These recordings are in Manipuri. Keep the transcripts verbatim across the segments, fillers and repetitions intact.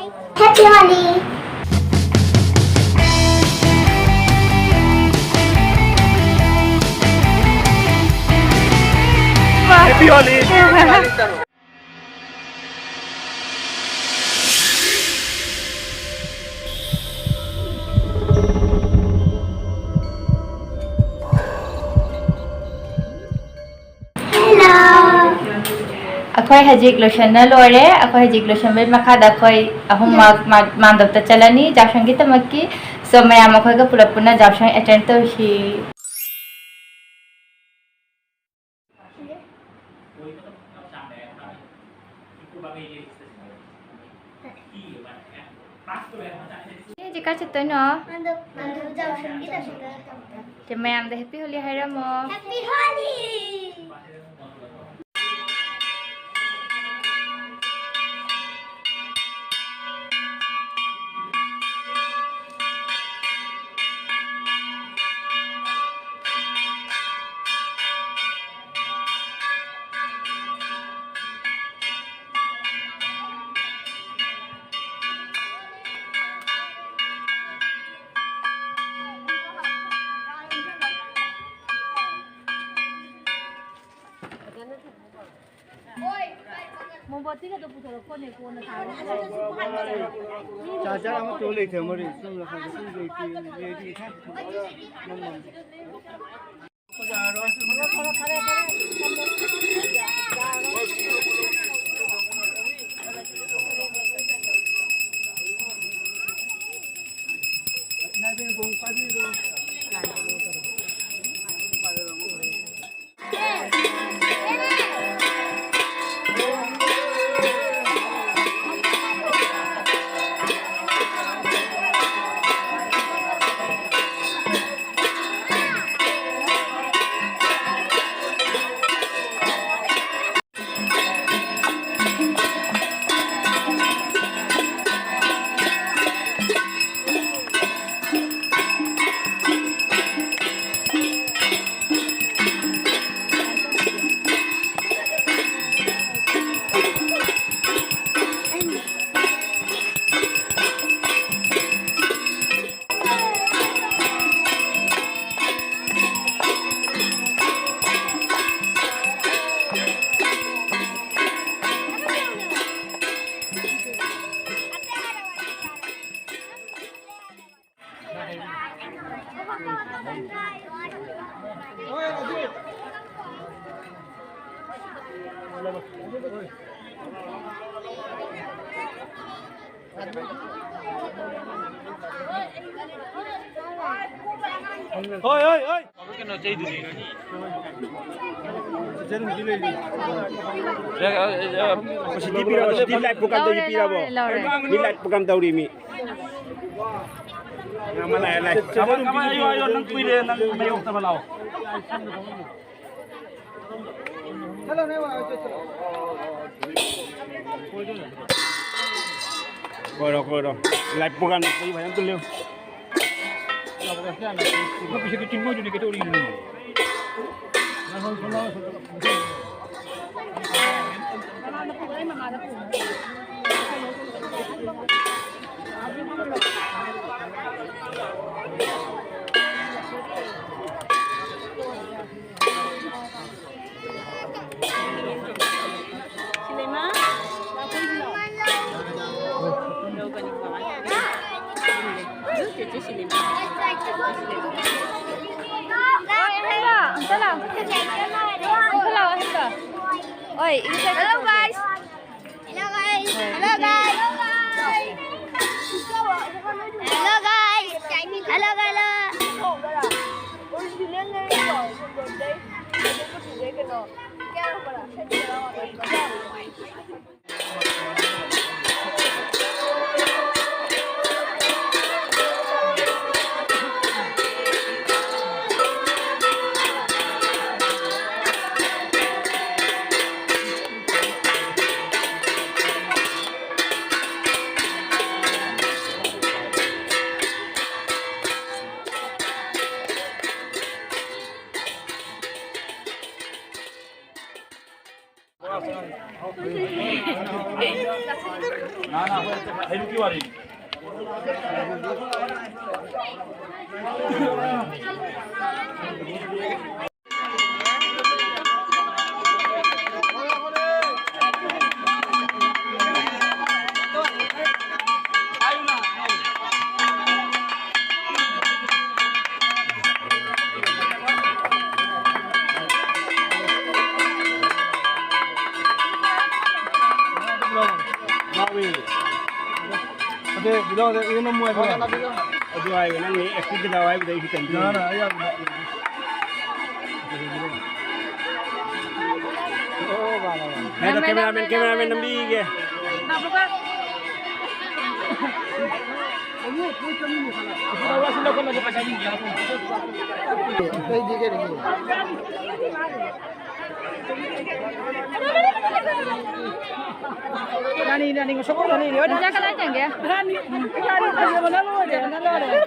Happy Holi! Happy Holi! ꯑꯩꯈꯣꯏ ꯍꯧꯖꯤꯛ ꯂꯣꯏꯁꯟꯅ ꯂꯣꯏꯔꯦ꯫ ꯑꯩꯈꯣꯏ ꯍꯧꯖꯤꯛ ꯂꯣꯏꯁꯟꯕꯩ ꯃꯈꯥꯗ ꯑꯩꯈꯣꯏ ꯑꯍꯨꯝꯃꯛ ꯃꯥ-, ꯃꯥꯟꯗꯞꯇ ꯆꯠꯂꯅꯤ ꯖꯥꯎꯁꯪꯒꯤꯗꯃꯛꯀꯤ꯫ So, ꯃꯌꯥꯝ ꯑꯩꯈꯣꯏꯒ ꯄꯨꯂꯞ ꯄꯨꯟꯅ ꯖꯥꯎꯁꯪ attend ꯇꯧꯁꯤ꯫ ꯏꯆꯦ, ꯍꯧꯖꯤꯛ ꯀꯥꯏ ꯆꯠꯇꯣꯏꯅꯣ? ꯏꯆꯦ, ꯃꯌꯥꯝꯗ Happy Holi ꯍꯥꯏꯔꯝꯃꯣ꯫ Happy Holi! ꯃꯣꯝꯕꯥꯇꯤꯒꯗꯣ ꯄꯨꯊꯣꯔꯛꯄꯅꯦ, ꯀꯣꯟꯅ ꯊꯥꯔꯒꯦ꯫ ꯆꯥꯔꯖꯔ ꯑꯃꯠꯇ ꯂꯩꯇꯦ, ꯃꯔꯤ ꯁꯣꯝ ꯅꯥꯀꯟꯗ ꯁꯨꯝ ꯂꯩꯇꯦ, ꯂꯩꯇꯦ꯫ ꯍꯣꯏ, ꯍꯣꯏ, ꯍꯣꯏ꯫ ꯁꯤꯗꯤ ꯄꯤꯔꯕꯣ? ꯁꯤꯗꯤ live program ꯇꯧꯔꯤ ꯄꯤꯔꯕꯣ? ꯂꯧꯔꯦ, ꯂꯧꯔꯦ꯫ ꯃꯤ live program ꯇꯧꯔꯤ ꯃꯤ꯫ ꯀꯃꯥꯏ, ꯀꯃꯥꯏ, ꯑꯌꯣ, ꯑꯌꯣ, ꯅꯪ ꯀꯨꯏꯔꯦ, ꯅꯪ ꯃꯌꯣꯛꯇꯕ ꯂꯥꯛꯑꯣ꯫ ꯀꯣꯏꯔꯣ, ꯀꯣꯏꯔꯣ꯫ Live program ꯐꯖꯅ ꯇꯨꯜꯂꯨ꯫ ꯁꯤꯂꯩꯃ, ꯂꯥꯛꯑꯣ, ꯁꯤꯂꯥꯎ꯫ ꯂꯧꯒꯅꯤ, ꯃꯃꯥ꯫ ꯆꯦꯆꯦ ꯁꯤꯂꯩꯃ꯫ ꯍꯣꯏ, ꯑꯍꯦꯟꯕ, ꯑꯝꯇ ꯂꯥꯛꯑꯣ꯫ ꯑꯝꯇ ꯂꯥꯛꯑꯣ, ꯑꯍꯦꯟꯕ꯫ ꯍꯣꯏ, ꯏꯔꯨꯖ-, hello, guys. Hello, guys. Hello, guys. Hello, guys. Hello, guys. ꯑꯗꯨ ꯍꯥꯏꯕ ꯅꯪꯅ ꯑꯦꯛꯇꯤꯡ ꯀꯩꯗꯧ ꯍꯥꯏꯕꯗ ꯑꯩꯁꯨ ꯀꯩꯅꯣ ꯇꯧꯔꯤꯅꯦ꯫ ꯉꯥꯏꯈꯣ, ꯀꯦꯃꯦꯔꯥꯃꯦꯟ, ꯀꯦꯃꯦꯔꯥꯃꯦꯟ ꯅꯝꯕꯤꯒꯦ꯫ ꯔꯥꯅꯤ, ꯔꯥꯅꯤ, ꯉꯁꯣꯛ ꯔꯥꯅꯤ, ꯔꯥꯅꯤ꯫ ꯅꯆꯥ ꯀꯗꯥꯏ ꯆꯪꯒꯦ? ꯔꯥꯅꯤ, ꯔꯥꯅꯤ ꯐꯖꯕꯅ ꯂꯣꯏꯔꯦ꯫ ꯐꯖꯕꯅ ꯂꯣꯏꯔꯦ꯫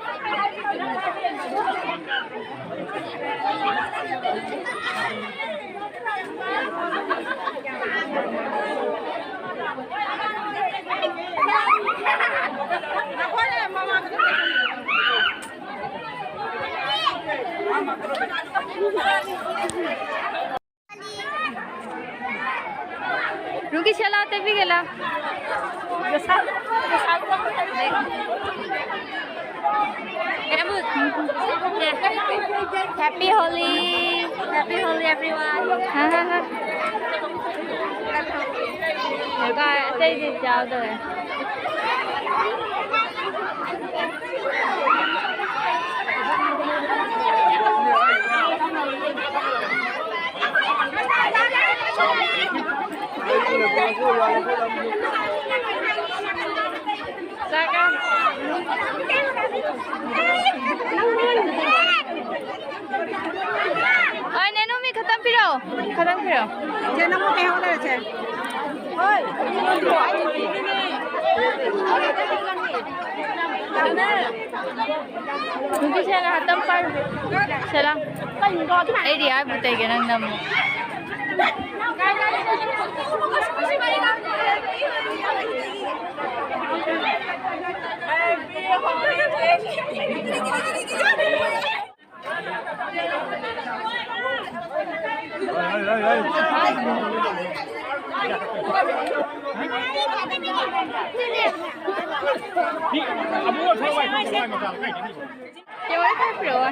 रुकी, चला, ते भी गेला। Happy Holi, Happy Holi, everyone. हाँ, हाँ, हाँ। ꯀꯥꯏ ꯑꯇꯩꯗꯤ ꯌꯥꯎꯗꯔꯦ꯫ ꯆꯥꯛ ꯆꯥ-, ꯑꯣꯏ, ꯅꯦꯅꯨ, ꯃꯤ ꯈꯇꯪ ꯄꯤꯔꯛꯑꯣ, ꯈꯇꯪ ꯄꯤꯔꯛꯑꯣ꯫ ꯏꯆꯦ, ꯅꯪꯕꯨ ꯀꯩ ꯍꯣꯠꯅꯔꯤꯁꯦ? ꯅꯨꯄꯤ ꯁꯦꯜ ꯉꯥꯛꯇꯪ ꯄꯥꯏꯌꯨ꯫ ꯁꯦꯜ ꯂꯥꯎ꯫ ꯑꯩꯗꯤ ꯍꯥꯏꯕꯨ ꯇꯩꯒꯦ, ꯅꯪ ꯅꯝꯃꯨ꯫ ꯀꯦꯃꯦꯔꯥ ꯈꯔ ꯄꯤꯔꯛꯑꯣ꯫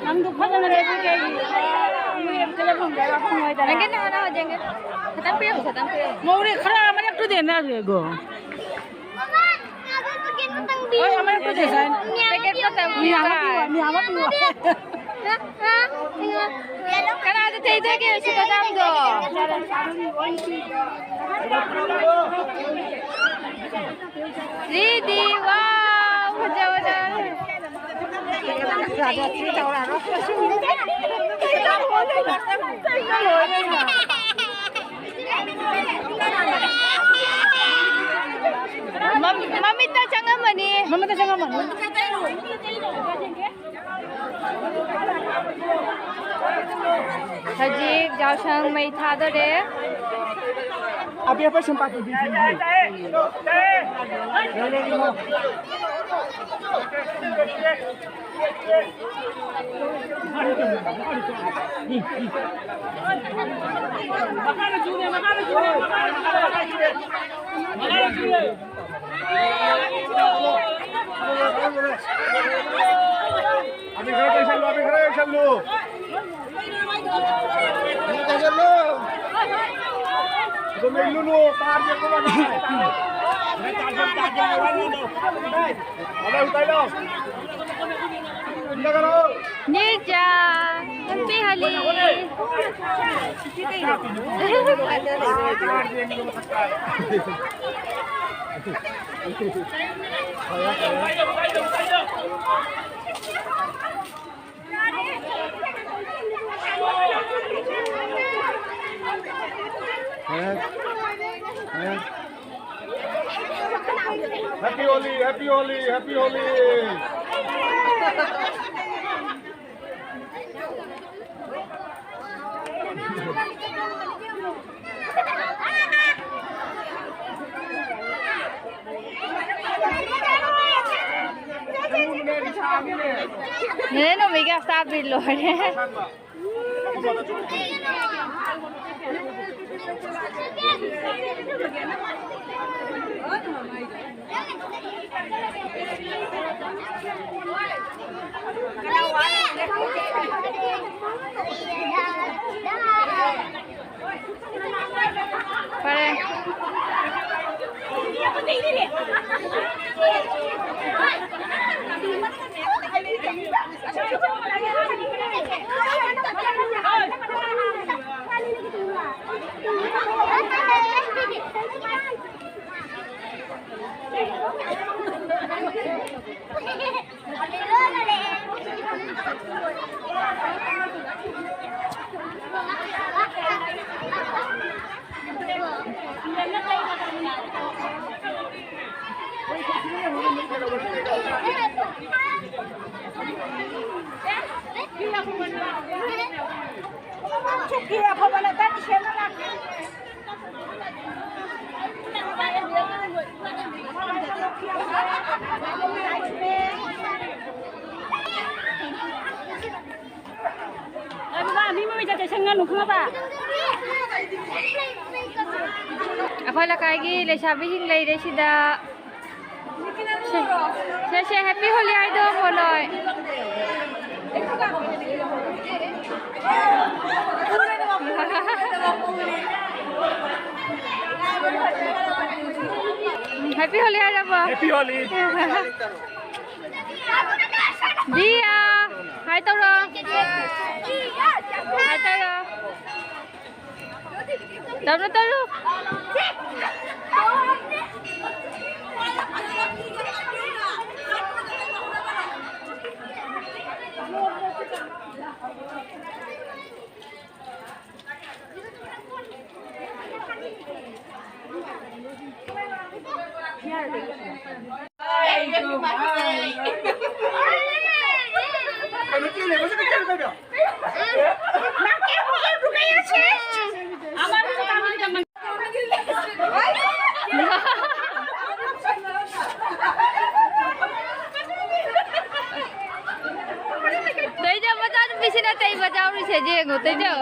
ꯅꯪꯗꯨ ꯐꯖꯅ ꯂꯩꯕꯤꯒꯦ꯫ ꯅꯪꯒꯤ ꯅꯍꯥꯟ ꯍꯧꯖꯤꯛ ꯈꯤꯇꯪ ꯄꯤꯔꯛꯑꯣ, ꯈꯤꯇꯪ ꯄꯤꯔꯛꯑꯣ꯫ ꯃꯧꯔꯦ ꯈꯔ ꯑꯃ ꯂꯦꯞꯇꯨꯗꯤ ꯅꯥꯒ꯭ꯔꯦꯒꯣ꯫ ꯍꯣꯏ, ꯑꯃ ꯄꯨꯖꯦ ꯁꯥꯏ꯫ ꯄꯦꯀꯦꯠ ꯃꯇꯝ ꯃꯤ ꯑꯃ ꯄꯤꯌꯨ, ꯃꯤ ꯑꯃ ꯄꯤꯌꯨ꯫ ꯀꯅꯥꯗ ꯊꯩꯗꯣꯏꯒꯦ ꯁꯤ ꯀꯗꯥꯝꯗꯣ? ꯔꯤꯗꯤ, ꯋꯥꯎ, ꯐꯖꯕꯅ꯫ ꯃꯝ-, ꯃꯃꯤꯠꯇ ꯆꯪꯉꯝꯃꯅꯤ꯫ ꯃꯃꯤꯠꯇ ꯆꯪꯉꯝꯃꯅꯤ꯫ ꯍꯧꯖꯤꯛ ꯌꯥꯎꯁꯪ ꯃꯩ ꯊꯥꯗꯣꯔꯦ꯫ ꯑꯕꯦ, ꯑꯩꯈꯣꯏ ꯁꯨꯝ ꯄꯥꯏꯊꯣꯛꯄꯤꯁꯤ꯫ ꯑꯕꯦ, ꯈꯔ ꯆꯪꯁꯜꯂꯨ, ꯑꯕꯦ, ꯈꯔ ꯆꯪꯁꯜꯂꯨ꯫ ꯆꯪꯁꯜꯂꯨ꯫ ꯑꯗꯨꯝ ꯏꯜꯂꯨꯅꯨ, ꯇꯥꯔꯒꯦ, ꯀꯣ, ꯇꯥꯔꯒꯦ, ꯇꯥꯔꯒꯦ, ꯇꯥꯔꯒꯦ, ꯇꯥꯔꯒꯦ꯫ Neerja, happy Holi. Happy Holi, happy Holi, happy Holi. ꯅꯦꯅꯦ ꯅꯣꯃꯤꯒꯤ ꯑꯆꯥꯕꯤ ꯂꯣꯏꯔꯦ꯫ ꯐꯔꯦ꯫ ꯑꯩꯈꯣꯏ ꯂꯩꯀꯥꯏꯒꯤ ꯂꯩꯁꯥꯕꯤꯁꯤꯡ ꯂꯩꯔꯦ ꯁꯤꯗ꯫ ꯁꯦ, ꯁꯦ, ꯁꯦ, ꯍꯦꯄꯤ ꯍꯣꯂꯤ ꯍꯥꯏꯗꯣ ꯍꯣꯂꯣꯏ꯫ ꯍꯦꯄꯤ ꯍꯣꯂꯤ ꯍꯥꯏꯔꯕꯣ? ꯍꯦꯄꯤ ꯍꯣꯂꯤ꯫ ꯗꯤꯌꯥ, ꯍꯥꯏ ꯇꯧꯔꯣ꯫ ꯍꯥꯏ ꯇꯧꯔꯣ꯫ ꯇꯧꯔꯣ, ꯇꯧꯔꯣ꯫ ꯇꯩꯖ ꯃꯆꯥꯅꯨꯄꯤꯁꯤꯅ ꯇꯩꯕ ꯌꯥꯎꯔꯤꯁꯦ ꯌꯦꯡꯉꯣ, ꯇꯩꯖ꯫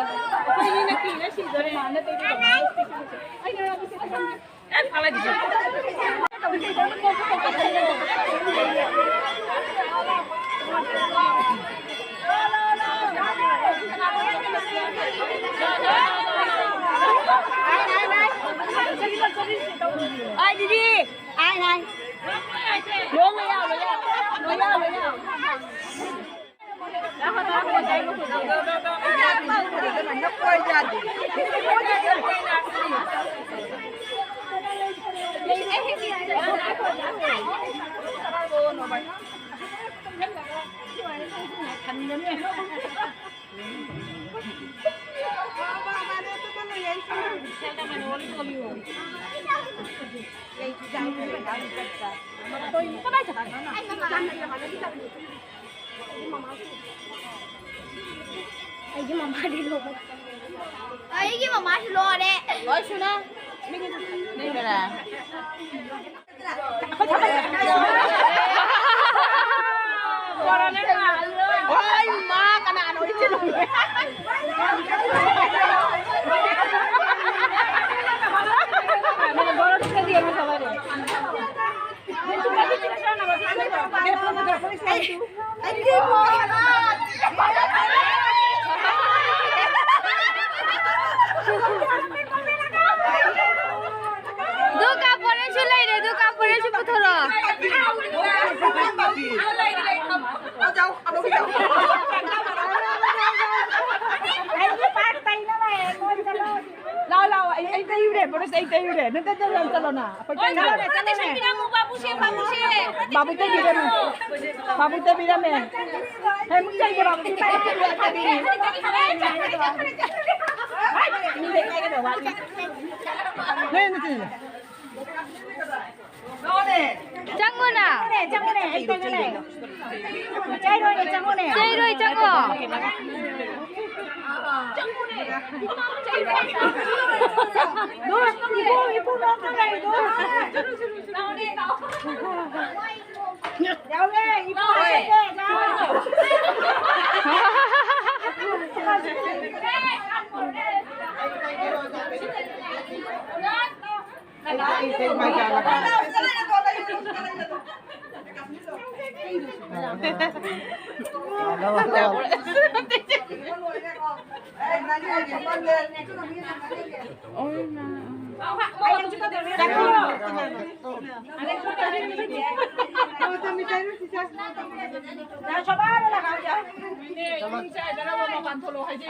ꯑꯥꯏ, ꯗꯤꯗꯤ꯫ ꯂꯣꯏ ꯌꯥꯎ, ꯂꯣꯏ ꯌꯥꯎ꯫ ꯂꯣꯏ ꯌꯥꯎ, ꯂꯣꯏ ꯌꯥꯎ꯫ ꯑꯩꯒꯤ ꯃꯃꯥꯗꯤ ꯂꯣꯏꯔꯦ꯫ ꯑꯩꯒꯤ ꯃꯃꯥꯁꯨ ꯂꯣꯏꯔꯦ꯫ ꯂꯣꯏ ꯁꯨꯅ꯫ ꯃꯤꯒꯤ ꯅꯦ ꯀꯅꯥ? ꯍꯣꯏ, ꯃꯥ ꯀꯅꯥꯅꯣ? ꯑꯗꯨ ꯀꯥꯞꯄꯣꯔꯦꯁꯨ ꯂꯩꯔꯦ, ꯑꯗꯨ ꯀꯥꯞꯄꯣꯔꯦꯁꯨ ꯄꯨꯊꯣꯔꯛꯑꯣ꯫ ꯂꯥꯛꯑꯣ, ꯂꯥꯛꯑꯣ, ꯑꯩ, ꯑꯩ ꯇꯩꯔꯨꯔꯦ, ꯕꯣꯔꯤꯁ, ꯑꯩ ꯇꯩꯔꯨꯔꯦ꯫ ꯅꯪ ꯇꯩ-, ꯇꯩꯔꯨꯔꯦ, ꯆꯠꯂꯣ ꯅꯪ꯫ ꯑꯩꯈꯣꯏ ꯇꯩꯔꯨꯔꯦ꯫ ꯕꯥꯕꯨ ꯇꯩꯕꯤꯔꯝꯃꯦ꯫ ꯕꯥꯕꯨ ꯇꯩꯕꯤꯔꯝꯃꯦ꯫ ꯍꯦ, ꯃꯨꯛ ꯇꯩꯒꯦ, ꯕꯥꯕꯨ ꯇꯩꯕꯤꯔꯝꯃꯦ꯫ ꯅꯣꯏ ꯑꯅꯤ ꯇꯩꯔꯨꯔꯦ꯫ ꯆꯪꯉꯨꯅ꯫ ꯆꯪꯉꯨꯅꯦ, ꯑꯩ ꯆꯪꯉꯨꯅꯦ꯫ ꯆꯩꯔꯣꯏꯅꯦ, ꯆꯪꯉꯨꯅꯦ꯫ ꯆꯩꯔꯣꯏ, ꯆꯪꯉꯣ꯫ ꯗꯣ, ꯏꯄꯨ, ꯏꯄꯨ ꯅꯣꯛꯇ ꯂꯩꯗꯣ꯫ ꯌꯥꯎꯔꯦ, ꯏꯄꯨ ꯍꯥꯏꯔꯦ, ꯂꯥꯎ꯫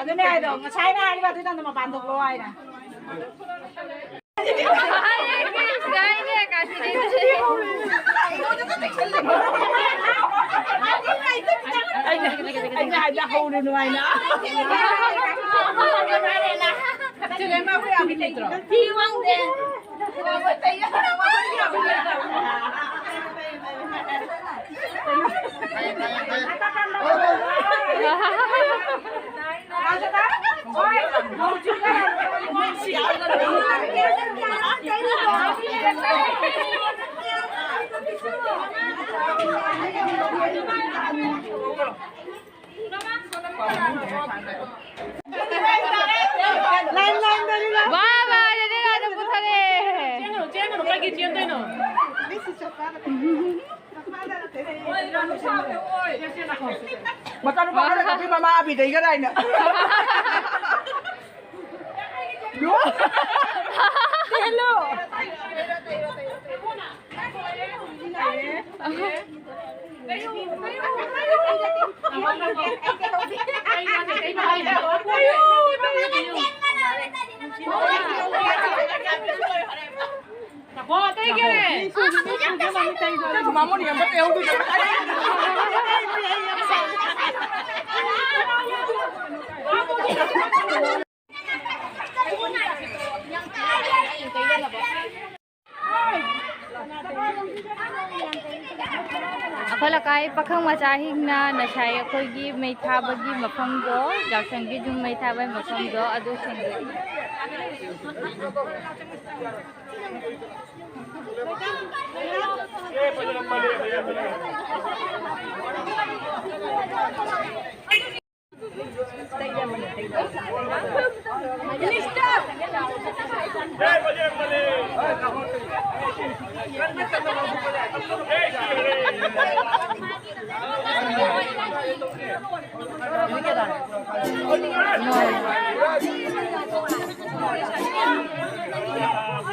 ꯑꯗꯨꯅꯦ ꯍꯥꯏꯗꯣ, ꯉꯁꯥꯏꯅ ꯍꯥꯏꯔꯤꯕ ꯑꯗꯨꯗ ꯃꯄꯥꯟ ꯊꯣꯛꯂꯣ ꯍꯥꯏꯅ꯫ ꯑꯩꯅ ꯍꯥꯏꯗ ꯍꯧꯔꯨꯅꯨ ꯍꯥꯏꯅ꯫ ꯐꯤ ꯋꯥꯡꯗꯦ꯫ ꯂꯥꯏꯟ, ꯂꯥꯏꯟꯗꯅꯤ, ꯂꯥꯏꯟ꯫ ꯋꯥ, ꯋꯥ, ꯔꯦꯗꯤ ꯂꯥꯏꯟꯗ ꯄꯨꯊꯔꯦ꯫ ꯆꯦꯟꯒꯅꯨ, ꯆꯦꯟꯒꯅꯨ, ꯀꯩꯒꯤ ꯆꯦꯟꯗꯣꯏꯅꯣ? ꯃꯆꯥꯅꯨꯄꯥ ꯈꯔ ꯈꯛꯀꯤ ꯃꯃꯥ ꯑꯕꯤꯗꯩꯒ ꯂꯥꯏꯅ꯫ ꯆꯦꯜꯂꯣ꯫ ꯑꯩꯈꯣꯏ ꯂꯩꯀꯥꯏ ꯄꯥꯈꯪ ꯃꯆꯥꯁꯤꯡꯅ ꯉꯁꯥꯏ ꯑꯩꯈꯣꯏꯒꯤ ꯃꯩ ꯊꯥꯕꯒꯤ ꯃꯐꯝꯗꯣ, ꯌꯥꯎꯁꯪꯒꯤ ꯌꯨꯝ ꯃꯩ ꯊꯥꯕꯒꯤ ꯃꯐꯝꯗꯣ ꯑꯗꯨ ꯁꯦꯡꯗꯣꯛꯏ꯫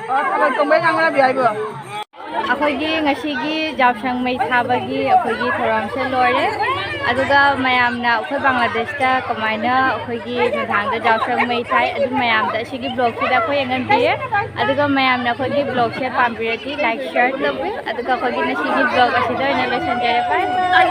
ꯑ, ꯊꯥꯕꯜ ꯆꯣꯡꯕꯩ ꯉꯥꯡꯅꯕꯤ ꯍꯥꯏꯕ꯭ꯔꯣ? ꯑꯩꯈꯣꯏꯒꯤ ꯉꯁꯤꯒꯤ ꯖꯥꯎꯁꯪ ꯃꯩ ꯊꯥꯕꯒꯤ ꯑꯩꯈꯣꯏꯒꯤ ꯊꯧꯔꯝꯁꯦ ꯂꯣꯏꯔꯦ꯫ ꯑꯗꯨꯒ ꯃꯌꯥꯝꯅ ꯑꯩꯈꯣꯏ ꯕꯪꯒ꯭ꯂꯥꯗꯦꯁꯇ ꯀꯃꯥꯏꯅ ꯑꯩꯈꯣꯏꯒꯤ ꯅꯨꯡꯗꯥꯡꯗ ꯖꯥꯎꯁꯪ ꯃꯩ ꯊꯥꯏ, ꯑꯗꯨ ꯃꯌꯥꯝꯗ ꯑꯁꯤꯒꯤ ꯕ꯭ꯂꯣꯒꯁꯤꯗ ꯑꯩꯈꯣꯏ ꯌꯦꯡꯍꯟꯕꯤꯔꯦ꯫ ꯑꯗꯨꯒ ꯃꯌꯥꯝꯅ ꯑꯩꯈꯣꯏꯒꯤ ꯕ꯭ꯂꯣꯒꯁꯦ ꯄꯥꯝꯕꯤꯔꯗꯤ ꯂꯥꯏꯛ, ꯁꯤꯌꯔ ꯇꯧꯕꯤꯌꯨ꯫ ꯑꯗꯨꯒ ꯑꯩꯈꯣꯏꯒꯤ ꯉꯁꯤꯒꯤ ꯕ꯭ꯂꯣꯒ ꯑꯁꯤꯗ ꯑꯣꯏꯅ ꯂꯣꯏꯁꯤꯟꯖꯔꯦ꯫ ꯕꯥꯏ ꯕꯥꯏ꯫